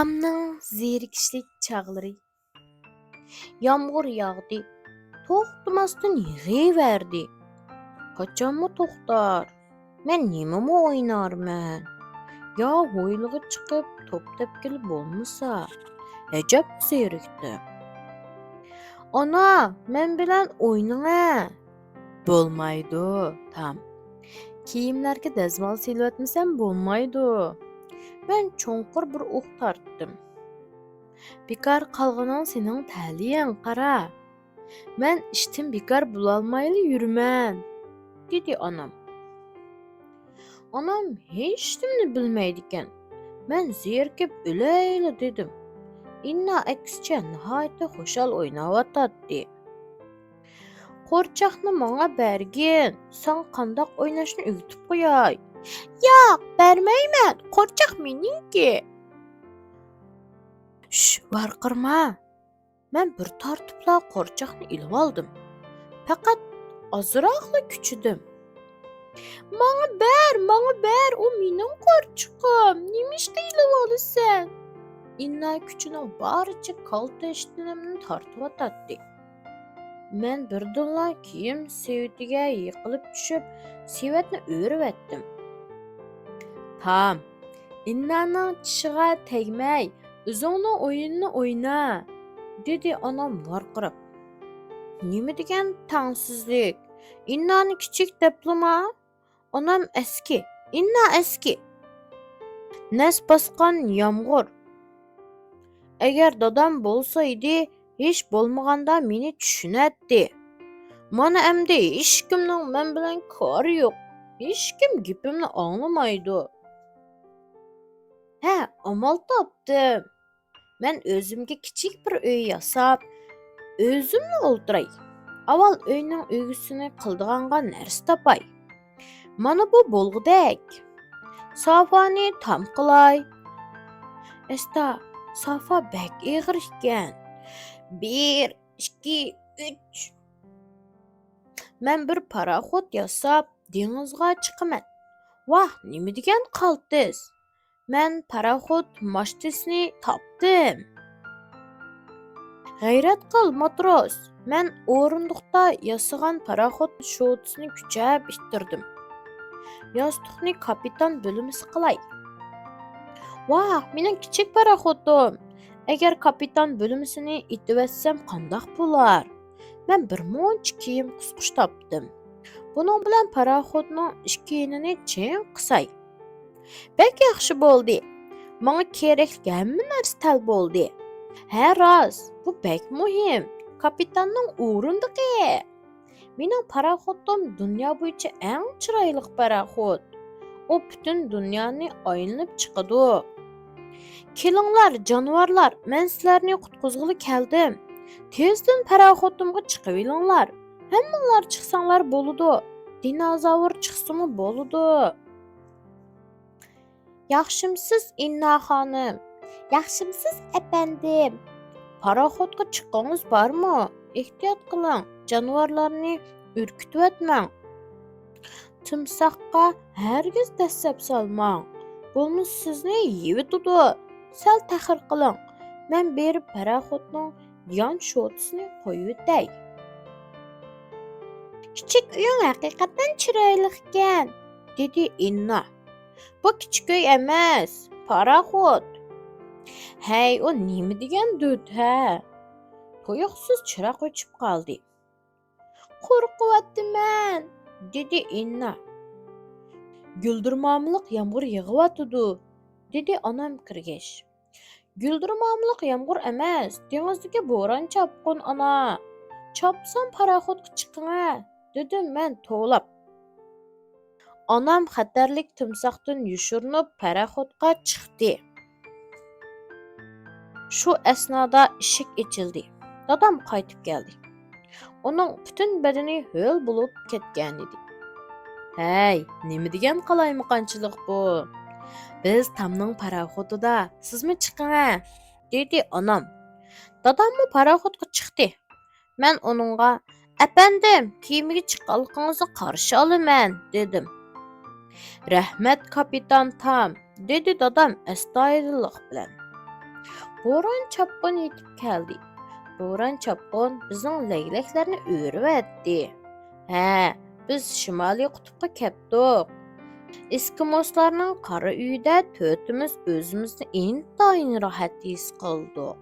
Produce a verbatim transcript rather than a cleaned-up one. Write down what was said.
تامنىڭ زېرىكىشلىك چاغلىرى. يامغۇر ياغدى، توختىماستىن يېغىۋەردى. قاچانمۇ توختار؟ مەن نېمىمۇ ئوينارمەن؟ يا ھويلىغا چىقىپ توپ تەپكىلى بولمىسا؟ ئەجەب زېرىكتىم. ئانا، مەن بىلەن ئوينىڭە. بولمايدۇ، تام. كىيىملەرگە دەزمال سېلىۋەتمىسەم بولمايدۇ. مەن چوڭقۇر بىر ئۇھ تارتتىم. بىكار قالغىنىڭ سېنىڭ تەلىيىڭ، قارا. مەن ئىشتىن بىكار بولالمايلا يۈرىمەن، دېدى ئانام. ئانام ھېچنېمىنى بىلمەيدىكەن. مەن زېرىكىپ ئۆلەيلا دېدىم. ئىننا ئەكسىچە ناھايىتى خۇشال ئويناۋاتاتتى. قورچاقنى ماڭا بەرگىن، ساڭا قانداق ئويناشنى ئۆگىتىپ قوياي. ياق، بەرمەيمەن، قورچاق مېنىڭكى. شش، ۋارقىرىما. مەن بىر تارتىپلا قورچاقنى ئېلىۋالدىم. پەقەت ئازراقلا كۈچىدىم. ماڭا بەر، ماڭا بەر، ئۇ مېنىڭ قورچىقىم، نېمىشقا ئېلىۋالىسەن؟ ئىننا كۈچىنىڭ بارىچە كالتە ئىشتىنىمنى تارتىۋاتاتتى. مەن بىردىنلا كىيىم سېۋىتىگە يىقىلىپ چۈشۈپ، سېۋەتنى ئۆرۈۋەتتىم. تام، ئىننانىڭ چىشىغا تەگمەي، ئۆزۈڭنىڭ ئويۇنىنى ئوينا، دېدى ئانام ۋارقىراپ. نېمە دېگەن تەڭسىزلىك! ئىننانى كىچىك دەپلىما! ئانام ئەسكى، ئىننا ئەسكى. نەس باسقان يامغۇر. ئەگەر دادام بولسا ئىدى، ھېچ بولمىغاندا مېنى چۈشىنەتتى. مانا ئەمدى ھېچكىمنىڭ مەن بىلەن كارى يوق. ھېچكىم گېپىمنى ئاڭلىمايدۇ. ھە، ئامال تاپتىم. مەن ئۆزۈمگە كىچىك بىر ئۆي ياساپ، ئۆزۈملا ئولتۇراي. ئاۋۋال ئۆينىڭ ئۈگىسىنى قىلىدىغانغا نەرسە تاپاي. مانا بۇ بولغۇدەك. سافانى تام قىلاي. ئەستا، سافا بەك ئېغىر ئىكەن. بىر، ئىككى، ئۈچ. مەن بىر پاراخوت ياساپ، دېڭىزغا چىقىمەن. ۋاھ، نېمە دېگەن قالتىس! مەن پاراخوت ماچتىسىنى تاپتىم. غەيرەت قىل، ماتروس! مەن ئورۇندۇقتا ياسىغان پاراخوت شوتىسىنى كۈچەپ ئىتتىردىم. ياستۇقنى كاپىتان بۆلمىسى قىلاي. ۋاھ، مېنىڭ كىچىك پاراخوتۇم! ئەگەر كاپىتان بۆلمىسىنى ئېتىۋەتسەم قانداق بولار؟ مەن بىر مۇنچە كىيىم قۇسقۇچ تاپتىم. بۇنىڭ بىلەن پاراخوتنىڭ ئىككى يېنىنى چىڭ قىساي. بەك ياخشى بولدى. ماڭا كېرەكلىك ھەممە نەرسە تەل بولدى. ھە، راست، بۇ بەك مۇھىم. كاپىتاننىڭ ئورۇندۇقى. مېنىڭ پاراخوتۇم دۇنيا بويىچە ئەڭ چىرايلىق پاراخوت. ئۇ پۈتۈن دۇنيانى ئايلىنىپ چىقىدۇ. كېلىڭلار، جانىۋارلار، مەن سىلەرنى قۇتقۇزغىلى كەلدىم. تېزدىن پاراخوتۇمغا چىقىۋېلىڭلار. ھەممىڭلار چىقساڭلار بولىدۇ. دىنوزاۋر چىقسىمۇ بولىدۇ. ياخشىمسىز، ئىننا خانىم؟ ياخشىمسىز، ئەپەندىم؟ پاراخوتقا چىققۇڭىز بارمۇ؟ ئېھتىيات قىلىڭ، جانىۋارلارنى ئۈركۈتۈۋەتمەڭ. تىمساھقا ھەرگىز دەسسەپ سالماڭ، بولمىسا سىزنى يەۋېتىدۇ. سەل تەخىر قىلىڭ، مەن بېرىپ پاراخوتنىڭ يان شوتىسىنى قويۇۋېتەي. كىچىك ئۆيۈڭ ھەقىقەتەن چىرايلىق ئىكەن، دېدى ئىننا. بۇ كىچىك ئۆي ئەمەس، پاراخوت. ھەي، ئۇ نېمە دېگەن دۆت، ھە؟ تۇيۇقسىز چىراغ ئۆچۈپ قالدى. قورقۇۋاتىمەن، دېدى ئىننا. گۈلدۈرمامىلىق يامغۇر يېغىۋاتىدۇ، دېدى ئانام كىرگەچ. گۈلدۈرمامىلىق يامغۇر ئەمەس، دېڭىزدىكى بوران چاپقۇن، ئانا. چاپسان پاراخوتقا چىقىڭە، دېدىم مەن توۋلاپ. ئانام خەتەرلىك تىمساھتىن يوشۇرۇنۇپ پاراخوتقا چىقتى. شۇ ئەسنادا ئىشىك ئېچىلدى. دادام قايتىپ كەلدى. ئۇنىڭ پۈتۈن بەدىنى ھۆل بولۇپ كەتكەنىدى. ھەي، نېمە دېگەن قالايمىقانچىلىق بۇ؟ بىز تامنىڭ پاراخوتىدا، سىزمۇ چىقىڭە، دېدى ئانام. داداممۇ پاراخوتقا چىقتى. مەن ئۇنىڭغا، ئەپەندىم، كېمىگە چىققانلىقىڭىزنى قارشى ئالىمەن، دېدىم. رەھمەت، كاپىتان تام، دېدى دادام ئەستايىدىللىق بىلەن. بوران-چاپقۇن يېتىپ كەلدى. بوران-چاپقۇن بىزنىڭ لەگلەكلەرنى ئۆرۈۋەتتى. ھە، بىز شىمالىي قۇتۇپقا كەپتۇق. ئېسكىموسلارنىڭ قارا ئۆيىدە تۆتىمىز ئۆزىمىزنى ئىنتايىن راھەت ھېس قىلدۇق.